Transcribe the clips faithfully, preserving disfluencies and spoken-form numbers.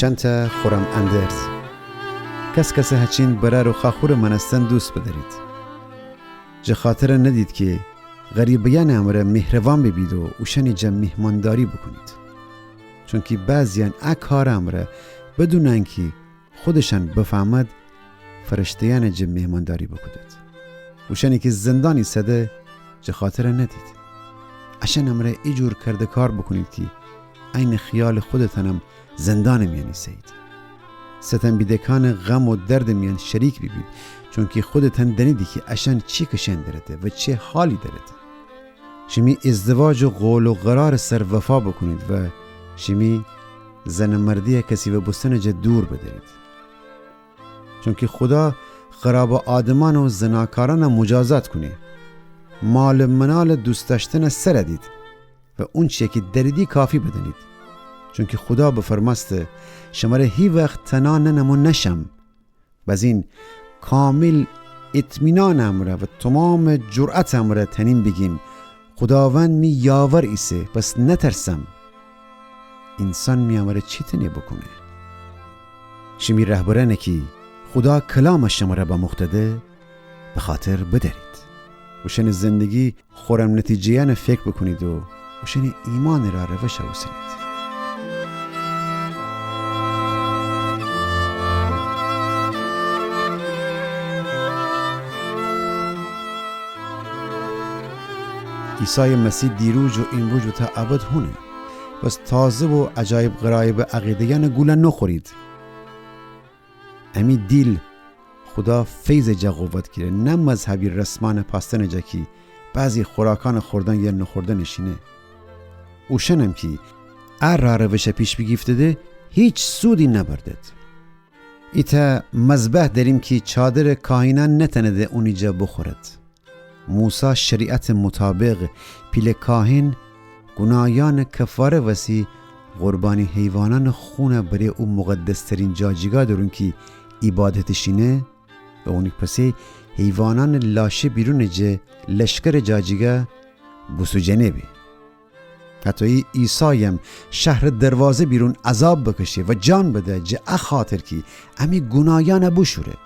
چنتأ خورم اندرز. کس‌کسٚ هچین برأر و خوأخورٚ مأنستن دوست بدأرید. جٚه خاطرٚ ندید کی غریبه‌یأنٚ امرأ مهربان بیبید و اوشأنی جا میهمانداری بوکونید. چونکی بعضی‌یأن ا کارٚ امرأ بدونٚ انکی خودشأن بفهمد، فرشته‌یأنٚ جا میهمانداری بوکودید. اوشأنی کی زندان ایسه‌ده، جٚه خاطر ندید. اشأنٚ امرأ ایجور کردکار بوکونید کی عینٚ خیالٚ خودتأنم زندانٚ میأن ایسه‌یید. ستم بیده‌کانٚ غم و دردٚ میأن شریک بیبید، چونکی خودتأن دأنیدی کی اشأن چی کشئن درده و چه حالی درده. شیمی ازدواج و قول و قرارٚ سر وفا بوکونید و شیمی زن و مردی کسی و بوستنٚ جا دور بدأرید. چونکی خودا خرابٚ آدمأن و زناکارأن مجازات کونه. مال و منال دوست دأشتن سر دید و اونچی کی دأریدی کافی بدأنید. چونکی خودا بفرمأسته، شمره هیوخت تنها ننم و نشم. بزین کامل اطمینانٚ امرأ و تومامٚ جرأتٚ امرأ تأنیم بیگیم، خوداوند می یاور ایسه، پس نترسم. اینسان می امرأ چی تأنه بوکونه؟ شیمی رهبرأنی کی خودا کلام شمره بموخته‌ده، بخاطر بدأرید. اوشأنٚ زندگی خورم نتیجه‌یأن فکر بوکونید و اوشأنٚ ایمانٚ رأ روش اوسنید. عیسایٚ مسیح دیروز و ایمروز و تا ابد هونه. پس تازه و عجایب غرایبٚ عقیده‌یأنٚ گوله نوخورید. امی دیل خودا فیضٚ جا قوت گیره، نه مذهبی رسمأنٚ پأستنٚ جا کی بعضی خوراکأنٚ خوردن یا نوخوردنٚ شینه. اوشأنم کی ا رأ روش پیش بیگیفته‌ده، هیچ سودی نبردد. ایتأ مذبح دأریم کی چادرٚ کاهینأن نتأنده اونی جا بوخورد. موسی شریعتٚ مطابق پیله کاهن گوناهیأنٚ کفاره وسی قربانی حیوانأنٚ خون بره او مقدسترین جاجیگا دورون کی عیبادتٚ شینه و اونی پسی حیوانأنٚ لاشه بیرونٚ جه لشکرٚ جاجیگا بوسوجنه به. هطویی عیسایم شهرٚ دروازه بیرون عذاب بکشه و جان بده، جه ا خاطر کی امی گوناهیأن بوشوره.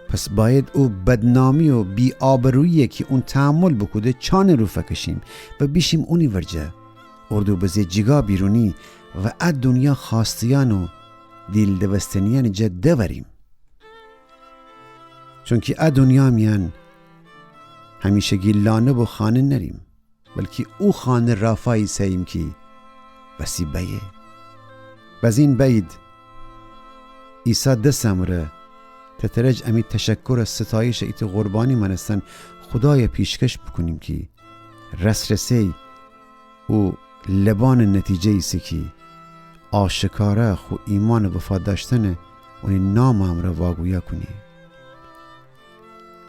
پس بأید او بدنامی و بی‌آبرویی کی اون تحمل بوکوده چانٚ رو فکشیم و بیشیم اونی ورجه، اردوبزه جیگا بیرونی و ا دونیا خوأسته‌یأن و دیل دوستنیأنٚ جا دوریم. چونکی ا دونیا میأن همیشگی لانه و خانه نأریم، بلکی او خانه رافا ایسه‌ییم کی وسی بأیه. بزین بأیید عیسی دسٚ امرأ تترج امی تشکر و ستایشٚ ایتأ قربانی مأنستن خودای پیشکش بوکونیم کی رسرسه‌یی او لبانٚ نتیجه ایسه کی آشکارا خو ایمانٚ وفا دأشتنٚ اونی نامٚ امرأ واگویا کونی.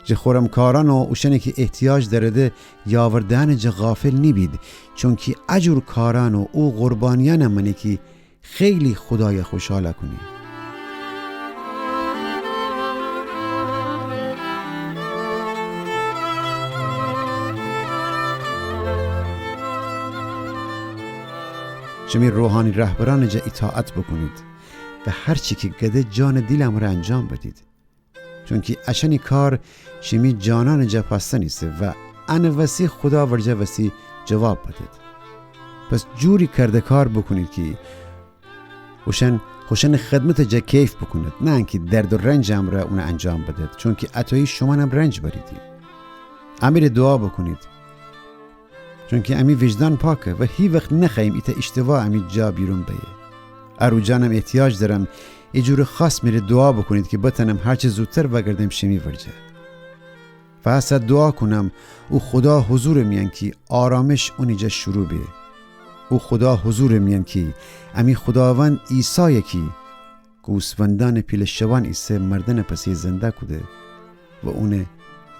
جه خورم کارأن و اوشأنی کی احتیاج دأرده یاور دئنٚ جه غافل نیبید، چونکی اجور کارأن و او قربانیأنٚ مأنه کی خیلی خودای خوشحال کونی. شیمی روحانی رهبرأنٚ جه ایطاعت بوکونید و هر چی کی گده جانٚ دیلٚ امرأ انجام بدید. چونکی اشأنی کار شیمی جانأنٚ جه پأستن ایسه و انٚ وسی خودا ورجه وسی جواب بدید. پس جوری کردکار بوکونید کی اوشأن خوشأنٚ خدمتٚ جه کیف بوکوند، نه انکی درد و رنجٚ امرأ اون انجام بدید، چونکی اطویی شومأنم رنج بریدی. امی ره دوعا بوکونید. چونکی امی ویجدان پاکه و هیوخت نخوأییم ایتأ ایشتباه امی جا بیرون بأیه. ا روجأنم احتیاج دأرم ایجورٚ خاص می ره دوعا بوکونید کی بتأنم هرچه زودتر وأگردم شیمی ورجه. و هسه دوعا کونم او خودا حضورٚ میأن کی آرامش اونی جا شروع به. او خودا حضورٚ میأن کی امی خوداوند عیسای کی گوسفندأنٚ پیله شبان ایسه مردنٚ پسی زنده کوده و اونٚ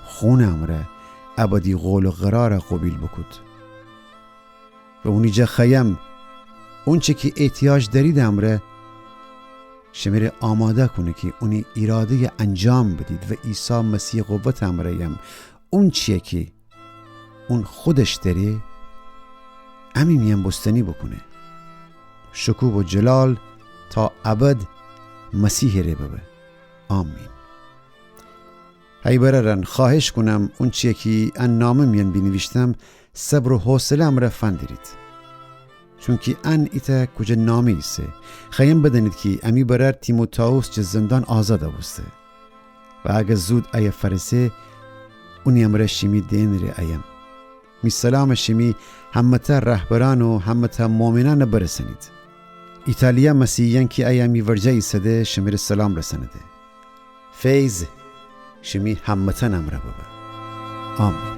خونٚ امرأ ابدی قول و قرار قوبیل بوکود. و اونی جا خوأیم اونچه کی احتیاج دأریدٚ امرأ شمره آماده کونه کی اونی ایراده‌ی انجام بدید و عیسی مسیحٚ قوتٚ امرأیم اونچیی کی اون خودش دأره امی میأن بوستنی بوکونه. شکوه و جلال تا ابد مسیحٚ ره ببه. آمین. ای برأرأن، خوأهش کونم اونچیی کی ان نامه میأن بینیویشتم، صبر و حوصله امرأ فندیرید. چونکی ان ایتأ کوجه نامه ایسه. خوأیم بدأنید کی امی برأر تیموتائوس جٚه زندان آزاد بوسته و اگر زود ایه فأرسه، اونی امرأ شیمی دئنٚ ره ایم. می سلام شیمی همه‌تأ رهبرأن و همه‌تأ مؤمنأن برسأنید. ایتالیا مسیحیأن کی ایه می ورجه ایسده، شمره سلام رسأنده. فیض شیمی همه‌تأن امرأ ببه. آمین.